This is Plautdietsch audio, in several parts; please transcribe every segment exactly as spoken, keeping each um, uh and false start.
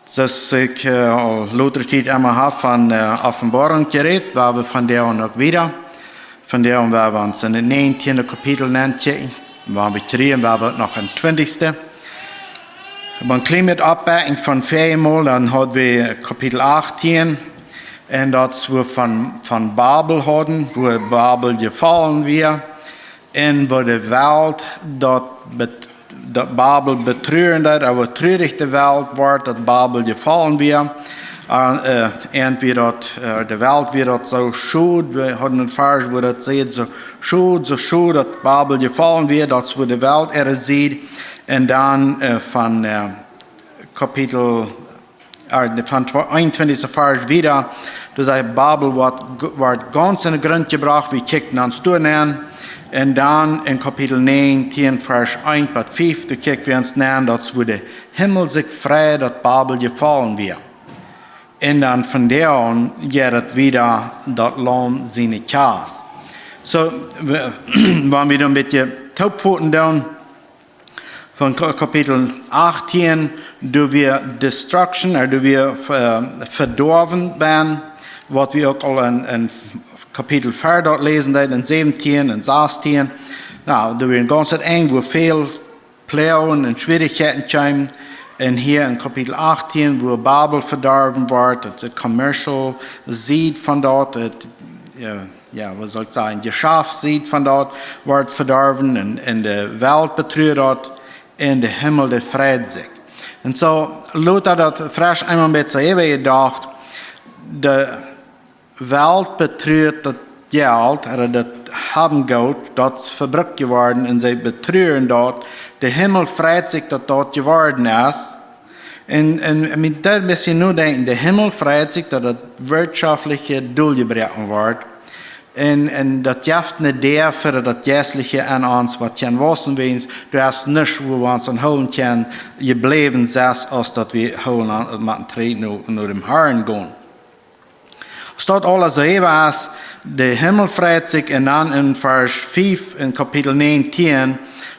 Soo aus ekj aul latste Tiet emma hab von Openboarunk jerät, woa wie vondoag uk wieda. Vondoag woa wie ons en daut näajentieende Kapitel nenn kjikjen, woa wie kjrieen, woa wie noch en twintichste. Oba een kjlien bät oppbakjen von väajemol, dan haud wie Kapitel achttieen, un daut es wua von Babel hauden, wua Babel jefollen wia, un wua de Welt daut, daut Babel betruren deed, woo trurich de Welt wort, daut Babel jefollen wia. Un wia daut, de Welt wia daut soo schod, wie hauden een Varsch wua daut sajcht, soo schod, soo schod daut Babel jefollen wia, daut es wua de Welt äare Sied. Un dan von Kapitel, von eenuntwintichste Varsch wieda, doa sajcht, Babel wort gaunz en de Grunt jebrocht, wie kjikjten ons doa nenn. Un dan en Kapitel näajentien, Varsch eent bat fief, doa kjikjten wie ons nenn, daut es wua de Himmel sikj freit, daut Babel jefollen wia. Un dan vondoag jeit daut wieda, daut Laum siene Kjast. Soo, wan wie dan een bät toopfoten doonen, von Kapitel achttieen, doa wia destruction, doa wia Vedoawen bennen, waut wie uk aul en Kapitel vea doa läsen deeden, en säwentien un sastieen. Doa wia een gaunzet Enj, wua väl Ploagen un Schwierichkjeiten kjeemen. Un hia en Kapitel achttieen, wua Babel vedorwen wort, daut de commercial Sied von daut, jo, woo saul ekj sajen, Jeschaft Sied von daut wort vedorwen un de Welt betruad daut, un de Himmel dee freit sikj. Un soo, lota daut fresch eemol met sikj äwa jedocht, de Welt betruat daut Jelt, ooda daut Haben Goot, daut vebrukt jeworden, un see betruren daut. De Himmel freit sikj daut daut jeworden es. Un met daut bät nodenkjen, de Himmel freit sikj daut daut wirtschaftliche doljebroaken wort. Un daut jeft ne Däa fa daut Jeistliche en ons waut kjennen wausen, wäajens doa es nuscht wua wie ons aun hoolen kjennen, jebläwen, sest aus daut wie hoolen aun met een Trigj no däm Harn gonen. Aus daut aules äwa es, de Himmel freit sikj, un dan en Varsch fief en Kapitel näajentien,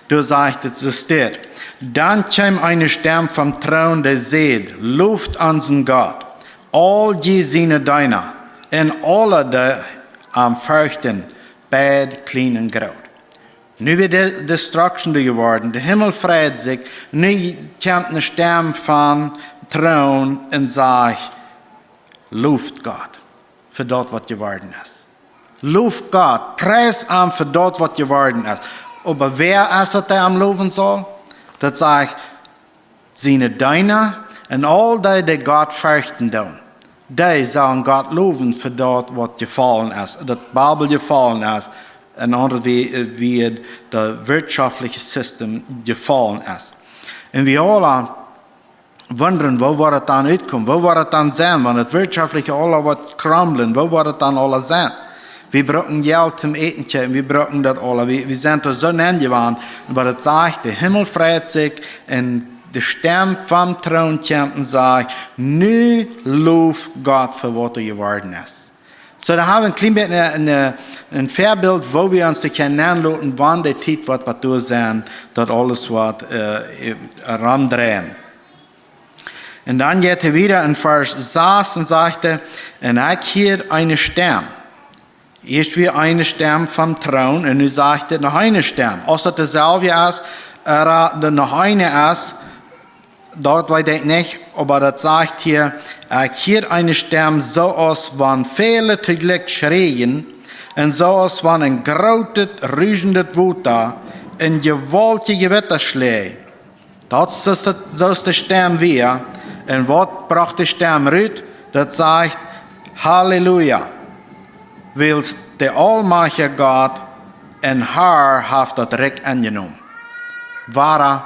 doa sajcht et soo, steit: Dan kjeem eene Stemm vom Troon, dee säd: Loft onsen Gott, aul jie siene Deena, un aule, dee am ferchten, beid kjlien un groot. Nu wia de destruction doa jeworden, de Himmel freit sikj, nu kjemt ne Stemm vom Troon un sajcht: Loft Gott fa daut waut jeworden es. Loft Gott, priest am fa daut waut jeworden es. Oba wäa es daut, dee am lowen saul? Daut sajcht, siene Deena un aul dee, dee Gott ferchten doonen, dee sellen Gott lowen fa daut waut jefollen es, daut Babel jefollen es, en aundre Wieed, daut wirtschaftliche System jefollen es. Un wie aula wundren, woo woat et dan utkomen? Woo woat et dan sennen, wan daut wirtschaftliche aula woat krumblen? Woo woat et dan aula sennen? Wie bruken Jelt toom Äten kjeepen, wie bruken daut aula. Wie sent doa soo nenjewant, oba daut sajcht, de Himmel freit sikj un de Stemm vom Troon kjemt un sajcht: Nu loft Gott fa waut doa jeworden es. Soo, doa hab wie een kjlien bät een Väabilt, woo wie ons doa kjennen nenloten, wan de Tiet woat waut doa sennen, daut aules woat romdreien. Un dan jeit hee wieda en Varsch sas un sajcht hee: Un ekj hieed eene Stemm. Ieescht wia eene Stemm vom Troon un nu sajcht et noch eene Stemm. Auf daut deselwje es, ooda daut noch eene es, daut weet ekj nich, oba daut sajcht hia: Ekj hieed eene Stemm soo aus wan väle toojlikj schräjen, un soo aus wan een grootet, ruschendet Wota, een jewaultjet Jewitta schläajen. Daut es soo aus de Stemm wia. Un waut brocht de Stemm rut? Daut sajcht: Halleluja, wiels de aulmajchtja Gott un Har haft daut Rikj enjenomen. Wada,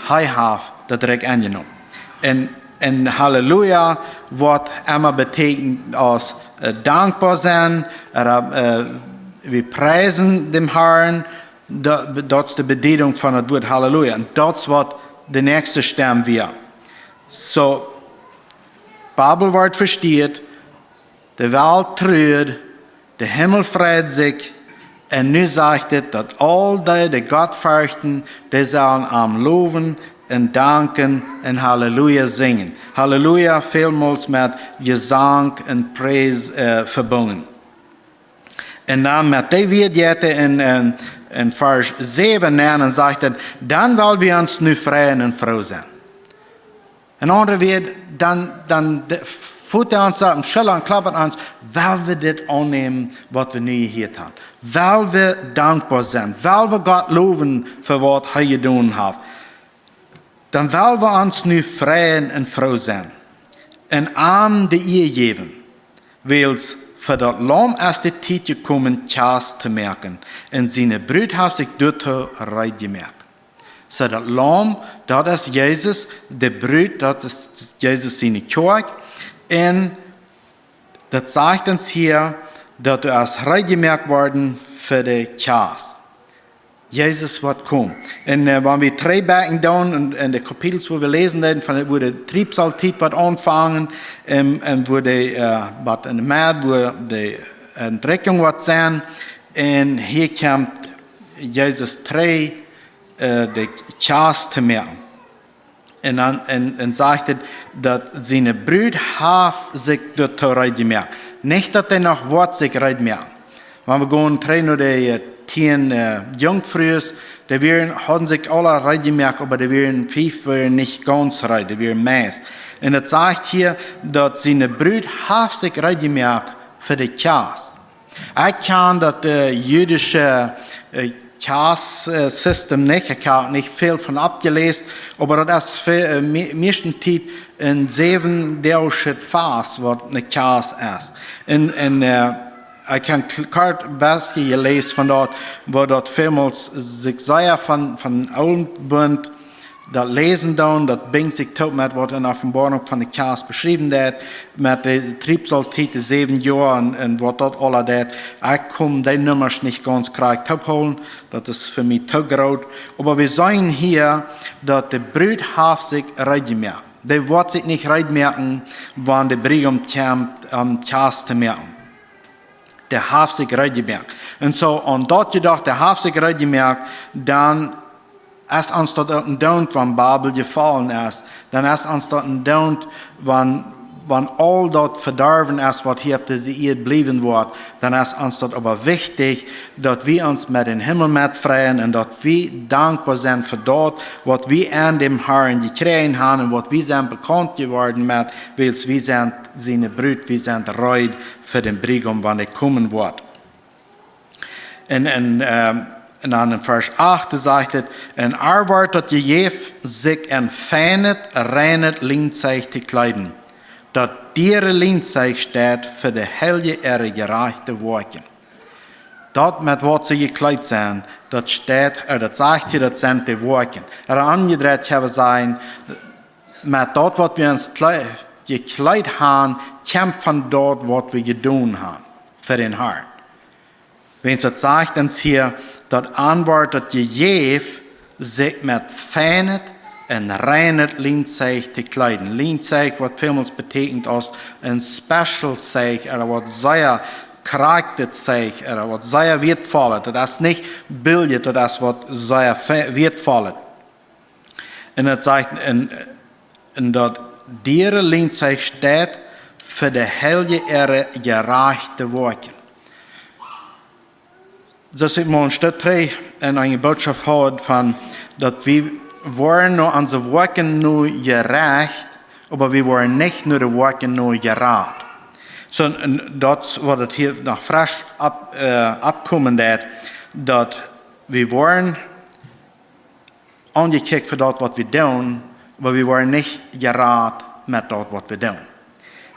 hee haft daut Rikj enjenomen. Un Halleluja woat emma betieekjent aus dankboa sennen, ooda wie priesen däm Harn. Daut es de Bediedunk von daut Wuat Halleluja. Un daut es waut de näakjste Stemm wia. Soo, Babel wort vestieet, de Welt truad, de Himmel freid sikj, un nu sajcht et, daut aul dee, dee Gott ferchten, dee sellen am lowen un danken un Halleluja sinjen. Halleluja, välmols met Jesank un Pries äh, vebungen. Un dan met dee Wieed jeit hee en, en, en Varsch säwen nenn un sajcht dan: Dan well wie ons nu freien un froo sennen. En aundre Wieed, dan, dan de, foot hee ons opp de Schulla un kloppt ons, well wie dit aunnämen, waut wie nu jehieet haben. Well wie dankboa sennen. Well wie Gott lowen fa waut hee jedonen haft. Dan well wie ons nu freien un froo sennen. Un am de Ea jäwen. Wiels fa daut Laum es de Tiet jekomen, Kjast to moaken. Un siene Brut haft sikj doatoo reed jemoakt. Soo daut Laum, daut es Jesus, de Brut, daut es Jesus siene Kjoakj. Un daut sajcht ons hia, daut hee es reed jemoakt worden fa de Kjast. Jesus woat komen. Un äh, wan wie trigj blikjen dan en, en de Kapitels, wua wie läsen deeden, von wua de Triebsaltiet woat aunfangen, un, un wua de, äh, waut en de Medd, wua de Entrückung woat sennen, un hia kjemt Jesus trigj, äh, de Kjast to moaken. Un dan, un, un sajcht et, daut siene Brut haft sikj doatoo reed jemoakt. Nich daut hee noch woat sikj reed moaken. Wan wie gonen trigj no de äh, tieen äh, Junkfrues, dee wieren, hauden sikj aula reed jemoakt, oba dee wieren, fief wieren nich gaunz reed, dee wieren meist. Un et sajcht hia, daut siene Brut haft sikj reed jemoakt fa de Kjast. Ekj kjan daut äh, jüdische äh, Kjast äh, System nich. Ekj hab nich väl von aufjeläst, oba daut es fa, äh, mie-, mieeschtentiet een säwen Doag Fast, waut ne Kjast es. Un, un äh, ekj hab kl-, kort een bät jeläst von daut, woo daut välmols sikj sea von, von Oolen Bunt daut läsen dan, daut binjt sikj toop met waut en Openboarunk von de Kjast beschräwen woat, met de Triebsaltiet, de säwen Joa un, un waut daut aula deit. Ekj kaun dee Nummasch nich gaunz krakjt toophoolen, daut es fa mie too groot. Oba wie seenen hia, daut de Brut haft sikj reed jemoakt. Dee woat sikj nich reed moaken, wan de Briegaum kjemt, om Kjast to moaken. Dee haft sikj reed jemoakt. Un soo aun daut jedocht, dee haft sikj reed jemoakt, dan es ons daut uk een Doont, wan Babel jefollen es, dan es ons daut een Doont, wan, wan aul daut vedorwen es, waut hia opp dise Ieed bliewen woat, dan es ons daut oba wichtich, daut wie ons met dän Himmel metfreien un daut wie dankboa sent fa daut, waut wie aun däm Harn jekjräajen haben un waut wie sent bekaunt jeworden met, wiels wie sent siene Brut, wie sent reed fa dän Briegaum, wan hee komen woat. Un, un, ähm, un dan en Varsch acht sajcht et: Un ar woat daut jejäft, sikj en feinet, reinet Lienzeich to kjleeden. Daut diere Lienzeich steit fa de Heilje äare jerajchte Woakjen. Daut met waut see jekjleet sent, daut steit, äh, daut sajcht hia, daut sent de Woakjen. Ooda aunjedreit kjenn wie sajen, met daut waut wie ons kle-, jekjleet haben, kjemt von daut waut wie jedonen haben fa dän Harn. Wiels et sajcht ons hia, daut ar woat daut jejäft, sikj met feinet un reinet Lienzeich to kjleeden. Lienzeich, waut välmols betekjent aus een special Zeich, ooda waut sea krakjtet Zeich, ooda waut sea wieetvollet. Daut es nich biljet, daut es waut sea fe-, wieetvollet. Un et sajcht, un, un daut diere Lienzeich steit fa de Heilje äare jerajchte Woakjen. Soo aus ekj mol een Stoot trigj en eene Bootschoft hieed von, daut wie woaren no onse Woakjen no jerajcht, oba wie woaren nich no de Woakjen no jerat. Soo, un daut es waut et hia noch fresch opp, äh, oppkomen deit, daut wie woaren aunjekjikjt fa daut waut wie doonen, oba wie woaren nich jerat met daut waut wie doonen.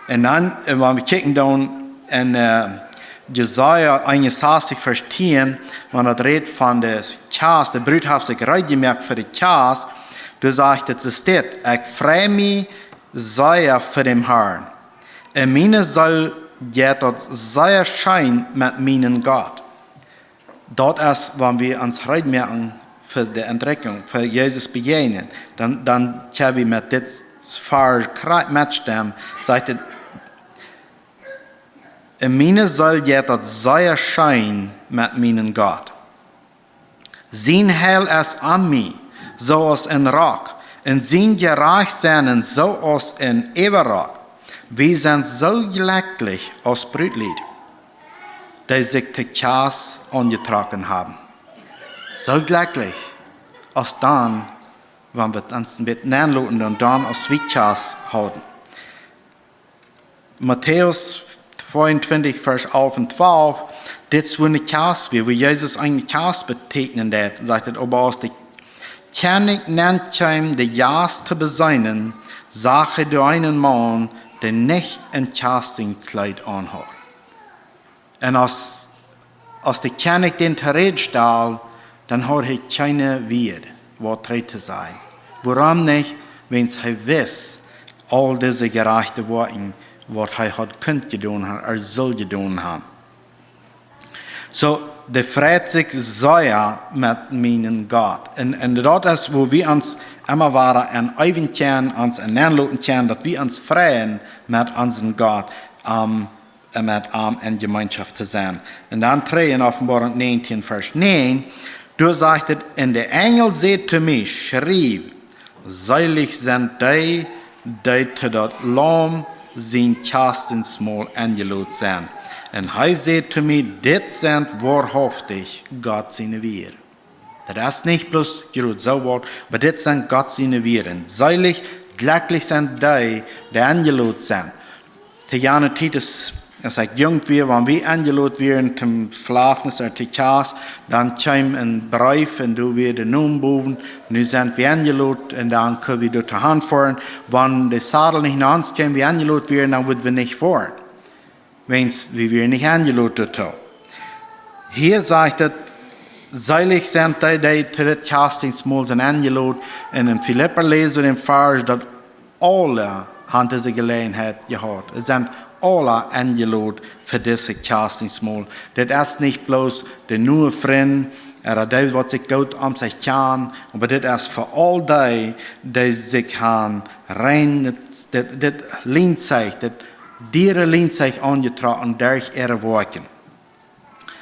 Un dan, äh, wan wie kjikjen dan en, äh, Jesaja eenunsastich Varsch tieen, wan daut rät von de Kjast, de Brut haft sikj reed jemoakt fa de Kjast, doa sajcht et, soo steit: Ekj frei mie sea fa däm Harn. Un miene Seel jeit daut sea scheen met mienen Gott. Daut es, wan wie ons reed moaken fa de Entrückung, fa Jesus bejäajnen, dan, dan kjenn wie met dit Varsch krakjt metstemmen, sajcht et: Un miene Seel jeit daut sea scheen met mienen Gott. Sien Heil es aun mie, soo aus een Rock, En sien Jerajcht sennen soo aus en Äwarock. Wie sent soo jlekjlich aus Brutlied, dee sikj to Kjast aunjetrocken haben. Soo jlekjlich aus dan, wan wie ons en bät nenloten un dan aus wie Kjast hauden. Matäus tweeauntwintich, Varsch alf un twalf, dit es woo ne Kjast wia, woo Jesus eene Kjast beteekjnen deed. Sajcht et: Oba aus de Kjennich nenkjeem, de Jast to beseenen, sach hee doa eenen Maun, dee nich een Kjastenkjleet aunhaud. Un aus, aus de Kjennich dän to Räd stald, dan haud hee kjeene Wieed, waut trigj to sajen. Wuarom nich? Wiels hee wist aul dise jerajchte Woakjen, waut hee haud kunt jedonen haben, ooda sull jedonen haben. Soo, dee freit sikj sea met mienen Gott. Un, un daut es, woo wie ons emma wada en eewen kjennen, ons en nenloten kjennen, daut wie ons freien met onsen Gott, am, un met am en Jemeenschoft to sennen. Un dan trigj en Openboarunk näajentieen, Varsch näajen, doa sajcht et: Un de Enjel säd to mie: Schriew: Seelich sent dee, dee to daut Laum sien Kjastensmaul enjeloden sent. Un hee säd to mie: Dit sent woarhauftich Gott siene Wieed. Daut es nich bloos jrod soo waut, oba dit sent Gott siene Wieed. Seelich, jlekjlich sent dee, dee enjeloden sent. To jane Tiet, aus ekj junk wia, wan wie enjeloden wieren toom Velafnis ooda to Kjast, dan kjeem een Breef un doa wia de Nomen bowen: Nu sent wie enjeloden, un dan kunnen wie doa to han foaren. Wan de Sadel nich no ons kjeem, wie enjeloden wieren, dan wudden wie nich foaren, wiels wie wieren nich enjeloden doatoo. Hia sajcht et: Seelich sent dee, dee to dit Kjastensmaul sent enjeloden. Un en Filippa läsen wie dän Varsch, daut aule han dise Jeläajenheit jehaut. Et sent aule enjeloden fa dise Kjastensmaul. Dit es nich bloos de noe Frind, ooda dee, waut sikj goot om sikj kjanen, oba dit es fa aul dee, dee sikj han rein, dit, dit Lienzeich, dit diere Lienzeich aunjetrocken derch äare Woakjen.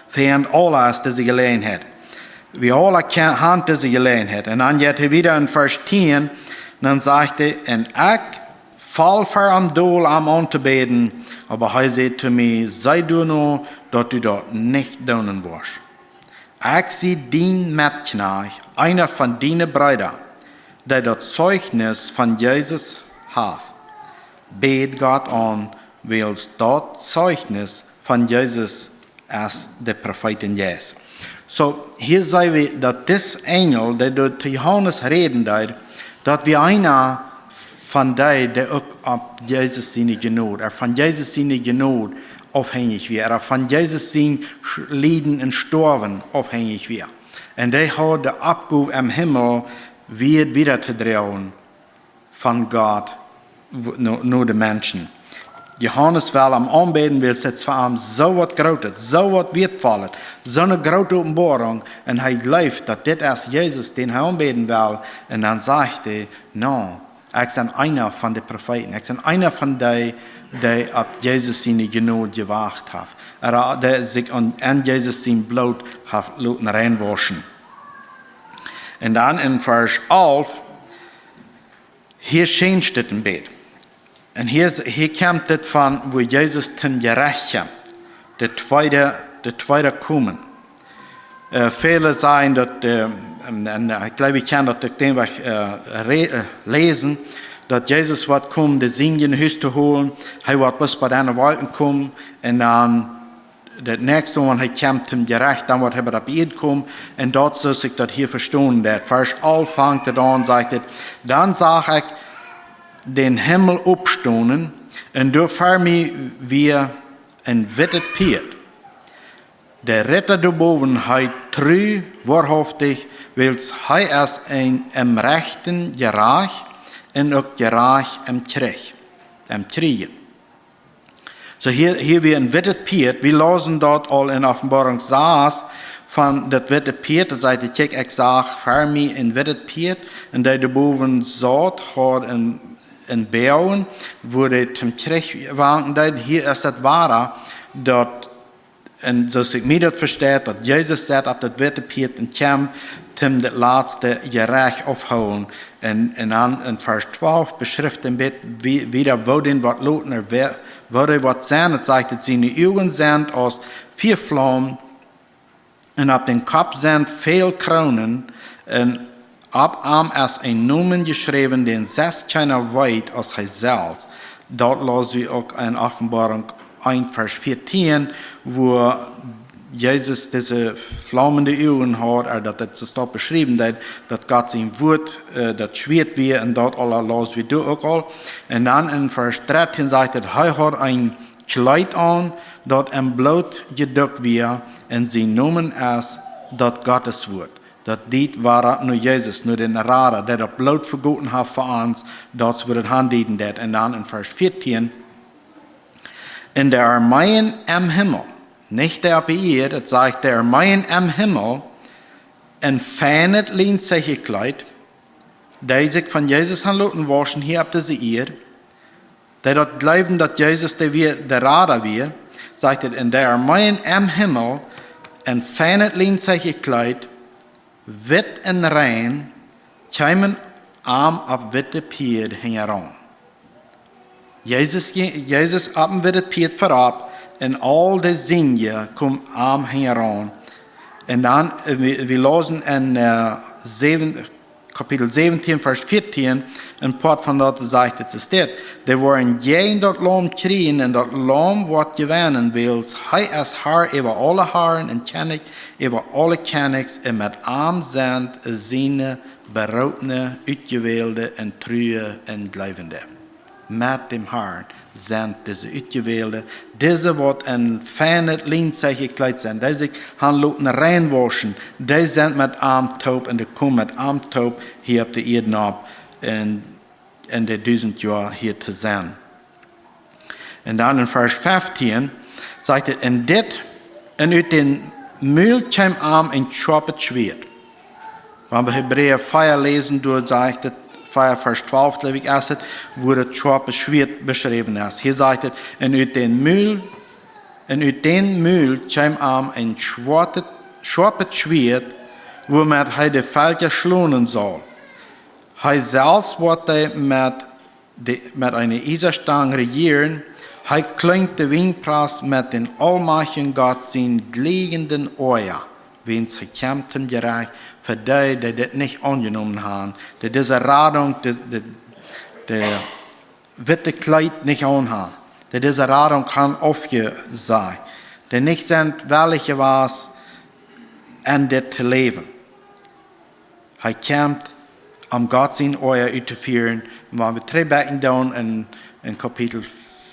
Fa aule es dise Jeläajenheit. Wie aule kjennen, han dise Jeläajenheit. Un dan jeit hee wieda en Varsch tieen, dan sajcht hee: Un ekj foll ver am dol, am auntobäden, oba hee säd to mie: See doano, daut du daut nich doonen woascht. Ekj sie dien Metkjnajcht, eena von diene Breeda, dee daut Zeichnis von Jesus haft. Bäd Gott aun, wiels daut Zeichnis von Jesus es de Profeet Jesus. Soo, hia seenen wie, daut dis Enjel, dee doa to Johanes räden deed, daut wia eena von dee, dee uk opp Jesus siene Jnod, ooda von Jesus siene Jnod aufhenjich wia, ooda von Jesus sien Sch-, Lieden un Stoawen aufhenjich wia. Un dee haud de Oppgow em Himmel, wia wieda to droagen von Gott w-, no, no de Menschen. Johanes well am aunbäden, wiels et fa am soo waut Grootet, soo waut Wieetvollet, soo ne groote Openboarunk, un hee jleeft, daut dit es Jesus, dän hee aunbäden well, un dan sajcht hee: No, ekj sie eena von de Profeeten, ekj sie eena von dee, dee opp Jesus siene Jnod jewacht haft, ooda dee sikj aun, aun Jesus sien Bloot haft loten reinwauschen. Un dan en Varsch alf, hia changet et een bät. Un hia, hia kjemt et von, woo Jesus toom Jerecht kjemt. De tweede, de tweede Komen. Äh, väle sajen daut, äh, un, un, äh, ekj jleew, ekj kaun daut uk dän Wajch, äh, re-, äh, läsen, daut Jesus woat komen, de Sienje no Hus to holen. Hee woat bloos bie de Wolkjen komen un dan daut näakjste, wan hee kjemt toom Jerecht, dan woat hee bie de Ieed komen. Un daut, soo aus ekj daut hia vestonen deed. Varsch alf fangt et aun, sajcht et: Dan sach ekj dän Himmel opstonen, un doa ver mie wia een wittet Pieet. De Ritta doa bowen heet Tru, Woarhauftich, wiels hee es een em Rechten jerajcht un uk jerajcht em Kjrich, em Kjrieejen. Soo, hia, hia wia een wittet Pieet. Wie läsen daut aul en Openboarunk sas von daut witte Pieet. Daut sajcht et: Kjikj, ekj sach ver mie een wittet Pieet, un dee doa bowen saut, haud een, een Boagen, wua dee toom Kjrich wanken deed. Hia es daut woare, daut, un soo aus ekj mie daut vesteit, daut Jesus sett opp daut witte Pieet un kjemt toom daut latste Jerecht aufhoolen. Un, un dan en Varsch twalf beschrift een bät wie, wieda, woo dän woat loten, ooda woo, woo dee woat sennen. Et sajcht, daut siene Uagen sent aus Fiaflaum un opp dän Kopp sent väl Kroonen. Un opp am es een Nomen jeschräwen, dän selfst kjeena weet aus hee selfst. Daut läs wie uk en Openboarunk eent, Varsch vieetieen, wua Jesus dise flaumende Uagen haud, ooda daut et soo stoakj beschräwen deed, daut Gott sien Wort, äh, daut Schwieet wia, un daut aula läs wie doa uk aul. Un dan en Varsch dartieen sajcht et, hee haud een Kjleet aun, daut em Bloot jedukt wia, un sien Nomen es daut Gottes Wort. Daut deed wieren no Jesus, no dän Rada, dee daut Bloot vegoten haft fa ons, daut es woo daut aundieden deed. Un dan en Varsch vieetieen, un de Armeeen em Himmel, nich dee opp de Ieed, et sajcht de Armeeen em Himmel, en feinet Lienzeich jekjleet, dee sikj von Jesus han loten wauschen hia opp dise Ieed, dee daut jleewden, daut Jesus dee wia, de Rada wia, sajcht et, un de Armeeen em Himmel, en feinet Lienzeich jekjleet, witt un rein, kjeemen am opp witte Pieed hinjaraun. Jesus, je-, Jesus opp een wittet Pieed verop, un aul de Sienje kjeemen am hinjaraun. Un dan, äh, wie, wie läsen en, äh, säwen, Kapitel säwentieen, Varsch vieetieen, een Poat von daut sajcht et, et steit: Dee woaren jäajen daut Laum kjrieen, un daut Laum woat jewennen, wiels hee es Har äwa aule Haren un Kjennich äwa aule Kjennichs, un met am sent siene beroopne, utjewälde un true un jleewende. Met däm Harn sent dise Utjewälde, dise waut en feinet Lienzeich jekjleet sent, dee sikj han loten reinwauschen, dee sent met am toop un dee komen met am toop hia opp de Ieed nopp un, un de dusent Joa hia to sennen. Un dan en Varsch feftieen sajcht et, un dit, un ut dän Mul kjeem am een schoapet Schwieet. Wan wie Hebräa vea läsen, doa sajcht et, vea Varsch twalf, jleew ekj, es et, wua daut schoape Schwieet beschräwen es. Hia sajcht et, un ut dän Mul, un ut dän Mul kjeem am een schoapet, schoapet Schwieet, wuamet hee de Velkja schlonen saul. Hee selfst woat dee met de, met eene Iesastang rejieren. Hee kjlinjt de Wienpras met dän aulmajchtjen Gott sien jlikjenden Oaja, wiels hee kjemt toom Jerecht fa dee, dee dit nich aunjenomen han, dee dise Radunk, de, de, de witte Kjleet nich aun han, dee dise Radunk han aufjesajcht, dee nich sent wellich jewast, en dit to läwen. Hee kjemt, om Gott sien Oaja uttofieren. Un wan wie trigjkjikjen dan en, en Kapitel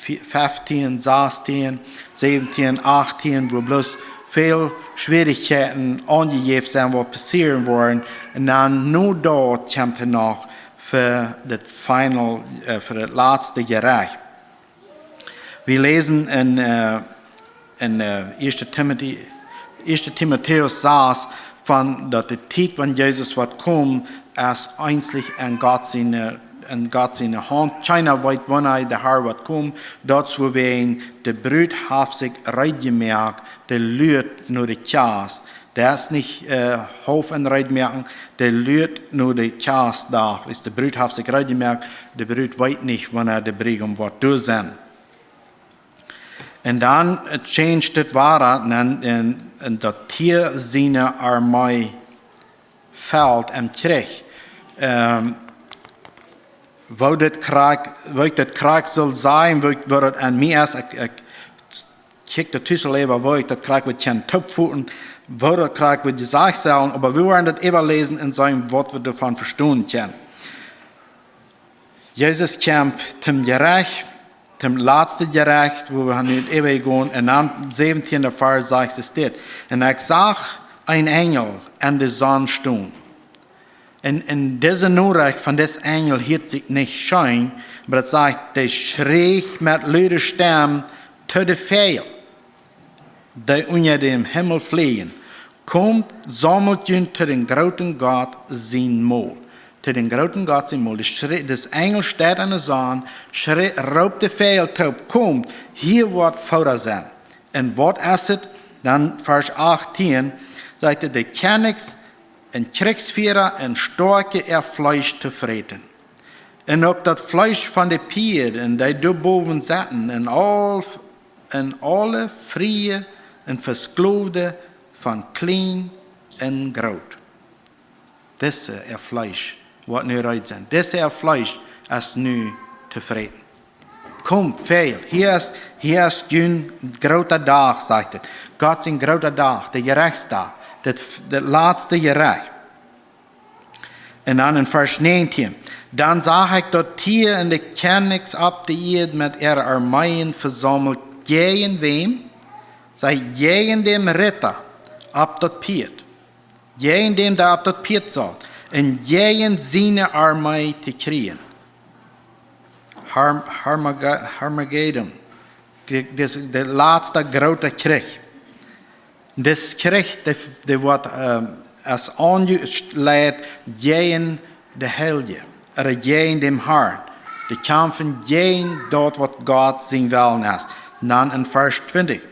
feftieen, sastieen, säwentieen, achtieen, wua bloos väl Schwierichkjeiten aunjejäft sent, waut passieren woaren. Un dan no daut kjemt hee noch fa daut final, äh, fa daut latste Jerecht. Wie läsen en, äh, en, äh, Ieeschte Timotä-, Ieeschte Timotäus sas, von daut de Tiet, wan Jesus woat komen, es eenslich en Gott siene, en Gott siene Haunt. Kjeena weet, wanea de Har woat komen. Daut es wuawäajen de Brut haft sikj reed jemoakt, dee luat no de Kjast. Dee es nich, äh, haulf en reed moaken, dee luat no de Kjastdach. Wiels de Brut haft sikj reed jemoakt, de Brut weet nich, wanea de Briegaum woat doa sennen. Un dan, äh, changed et wada, un, un, un daut hia siene Armee felt em Kjrich. Ähm, woo dit krakjt, woo ekj daut krakjt saul sajen, woo ekj, woo daut aun mie es, ekj, ekj kjikj daut tus aul äwa, woo ekj daut krakjt wudd kjennen toopfoten, woo daut krakjt wudd jesajcht sennen, oba wie woaren daut äwa läsen un seenen, waut wie doavon vestonen kjennen. Jesus kjemt toom Jerecht, toom latste Jerecht, wua wie nu äwa gonen, un dan säwentieen Varsch sajcht et dit: Un ekj sach een Enjel en de Sonn stonen. Un, un dise Norecht von dis Enjel hieet sikj nich scheen, oba et sajcht, dee schrieech met lude Stemm to de Väajel, dee unja däm Himmel flieejen: Komt, saumelt junt to dän grooten Gott sien Mol. To dän grooten Gott sien Mol. De Schre-, dis Enjel steit en de Sonn, schree-, roopt de Väajel toop: Komt, hia woat Foda sennen. Un waut es et? Dan Varsch achtieen sajcht et: De Kjennichs un Kjrichsfiera un stoakje äa Fleesch to fräten. Un uk daut Fleesch von de Pieed un dee doa bowen sitten un aul, un aule Friee un Vesklowde von kjlien un groot. Dise äa Fleesch woat nu reed sennen. Dise äa Fleesch es nu to fräten. Komt, väl. Hia es, hia es jun groota Dach, sajcht et. Gott sien groota Dach, de Jerechtsdach, daut, daut latste Jerecht. Un dan en Varsch näajentieen. Dan sach ekj daut Tia un de Kjennichs opp de Ieed met äare Armeeen vesaumelt, jäajen wäm? Sajcht, jäajen däm Ritta opp daut Pieet. Jäajen däm, dee opp daut Pieet saut. Un jäajen siene Armee to kjrieen. Har-, Harmaga-, Harmagedon. De, dis, de latste groote Kjrich. Dis Kjrich, dee, dee woat, ähm, aus aunjeleit jäajen de Heilje, ooda jäajen däm Harn. Dee kjamfen jäajen daut, waut Gott sien Wellen es. Dan en Varsch twintich.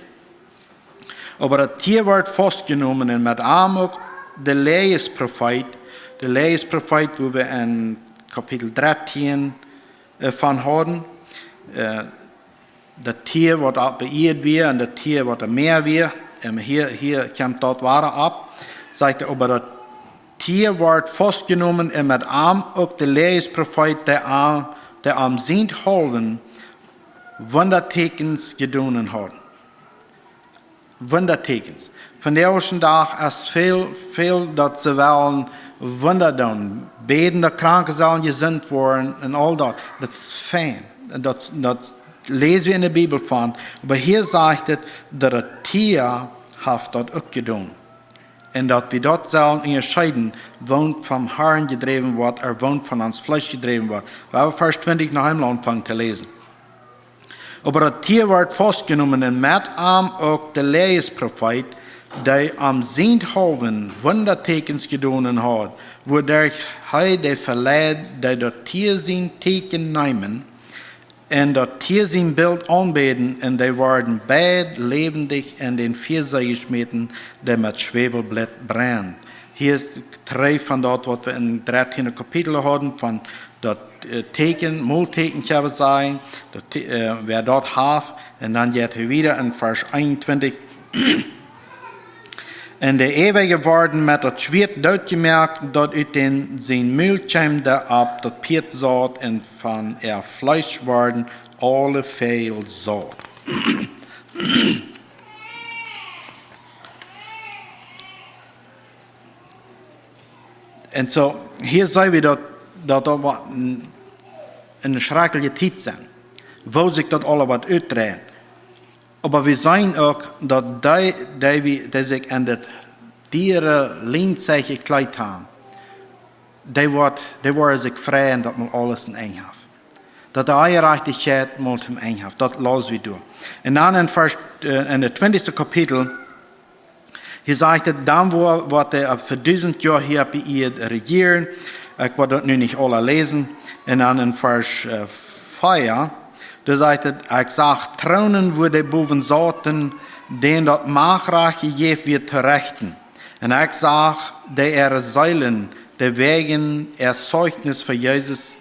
Oba daut Tia wort faustjenomen un met am uk de Läajesprofeet. De Läajesprofeet, woo wie en Kapitel dartieen, äh, von hauden. Äh, daut Tia, waut opp de Ieed wia, un daut Tia, waut em Mäa wia. Un hia, hia kjemt daut wada opp. Sajcht et, oba daut Tia wort faustjenomen un met am uk de Läajesprofeet, dee am, dee am sienthaulwen Wundateakjens jedonen hauden. Wundateakjens. Vondoag dän Dach es väl, väl daut see wellen Wunda doonen. Bäden, daut Kranke sellen jesunt woaren un aul daut. Daut es fein. Un daut, daut läs wie en de Bibel von. Oba hia sajcht et, daut daut Tia haft daut uk jedonen. Un daut wie daut sellen unjascheeden, woont vom Harn jedräwen woat, ooda woont von ons Fleesch jedräwen woat. Wie haben Varsch twintich noch eemol aunjefongen to läsen. Oba daut Tia wort faustjenomen un met am uk de Läajesprofeet, dee am sienthaulwen Wundateakjens jedonen haud, wuaderch hee dee veleid, dee daut Tia sien Teakjen neemen, un daut Tia sien Bilt aunbäden, un dee worden beid läwendich en dän Fiasee jeschmäten, dee met Schwäwelblit brennt. Hia es trigj von daut, waut wie en dartiende Kapitel hauden, von daut, äh, Teakjen, Molteakjen, kjenn wie sajen, daut Te-, äh, wäa daut haft, un dan jeit hee wieda en Varsch eenuntwintich. Un de Äwaje worden met daut Schwieet dootjemoakt, daut ut dän sien Mul kjeem, dee opp daut Pieet saut, un von äa Fleesch worden aule väl saut. Un soo, hia seenen wie daut, daut daut woat eene, eene schrakjliche Tiet sennen, woo sikj daut aula woat utdreien. Oba wie seenen uk, daut dee, dee, wie, dee sikj en daut diere Lienzeich jekjleet haben, dee woat, dee woaren sikj freien, daut mol aules een Enj haft. Daut de Onjerajchtichkjeit mol een Enj haft. Daut läs wie doa. Un dan en Varsch, äh, en daut twintichste Kapitel, hia sajcht et, dan woa-, woat hee fa dusent Joa hia opp de Ieed rejieren. Ekj woa daut nu nich aula läsen. Un dan en Varsch, äh, vea, doa sajcht et: Ekj sach Troonen, wua dee bowen sauten, dän daut Macht jejäft wort to rechten. Un ekj sach dee äare Seelen, dee wäajen äa Zeichnis fa Jesus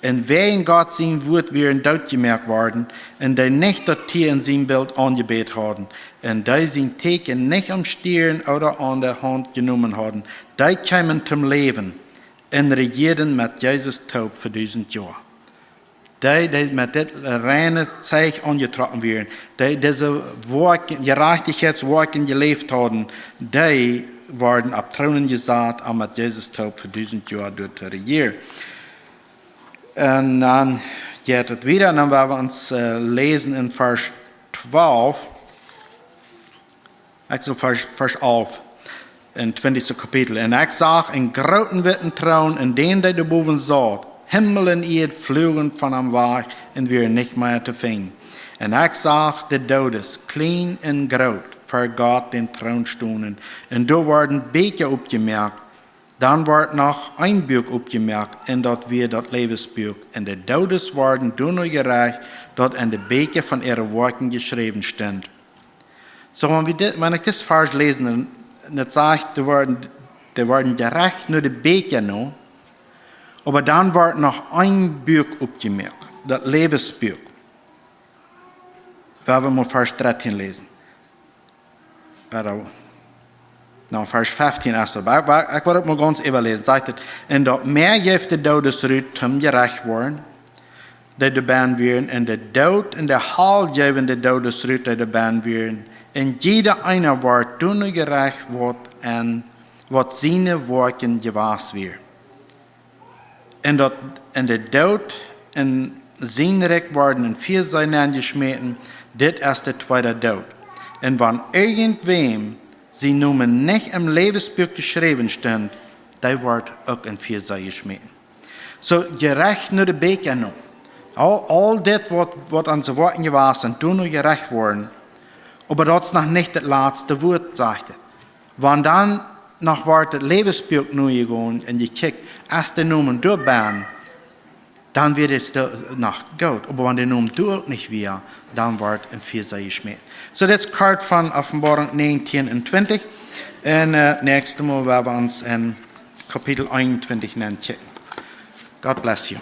un wäajen Gott sien Wuat wieren dootjemoakt worden, un dee nich daut Tia en sien Bilt aunjebät hauden, un dee sien Teakjen nich aum Stieren ooda aun de Haunt jenomen hauden, dee kjeemen toom Läwen un rejieeden met Jesus toop fa dusent Joa. Dee, dee met dit reine Zeich aunjetrocken wieren, dee dise Woakjen, Jerajchtichkjeitswoakjen jeläft hauden, dee worden opp Troonen jesat, om met Jesus toop fa dusent Joa doa to rejieren. Un dan jeit et wieda, un dan woa wie ons, äh, läsen en Varsch twalf. Ekj sach Varsch, Varsch alf, en twintichste Kapitel. Un ekj sach eenen grooten witten Troon, un dän, dee doa bowen saut. Himmel un Ieed fluagen von am wajch un wieren nich mea to finjen. Un ekj sach de Doodes, kjlien un groot, ver Gott dän Troon stonen. Un doa worden Bieekja oppjemoakt. Dan wort noch een Buak oppjemoakt, un daut wia daut Läwensbuak. Un de Doodes worden doano jerecht, daut en de Bieekja von äare Woakjen jeschräwen stunt. Soo, wan wie dit, wan ekj dit Varsch läs, dan, daut sajcht, doa worden Dee worden jerecht no de Bieekja no, oba dan wort noch een Buak oppjemoakt, daut Läwensbuak. Wie wellen mol Varsch dartieen läsen. Ooda, no, Varsch feftieen es daut. Oba, oba ekj well daut mol gaunz äwaläsen. Sajcht et: "Un daut Mäa jeef de Doodes rut toom jerecht woaren, dee doabennen wieren, un de Doot un de Hal jeewen de Doodes rut, dee doabennen wieren. Un jieda eena wort doano jerecht, waut en, waut siene Woakjen jewast wieren." Un daut, un de Doot un sien Rikj worden em Fieasee nenjeschmäten, dit es de tweede Doot. Un wan irjentwäm sien Nomen nich em Läwensbuak jeschräwen stunt, dee wort uk em Fieasee jeschmäten. Soo, jerecht no de Bieekja no. Aul, aul dit waut, waut aun siene Woakjen jewast sent, doano jerecht woaren. Oba daut es noch nich daut latste Wuat, sajcht et. Wan dan noch wort daut Läwensbuak nojegonen un jekjikjt, es de Nomen doabennen, dan wia et noch goot. Oba wan de Nomen doa uk nich wia, dan wort em Fieasee jeschmäten. Soo, dit es kort von Openboarunk näajentieen un twintich. Un, äh, näakjstet Mol woa wie ons en Kapitel eenuntwintich nenkjikjen. God bless you.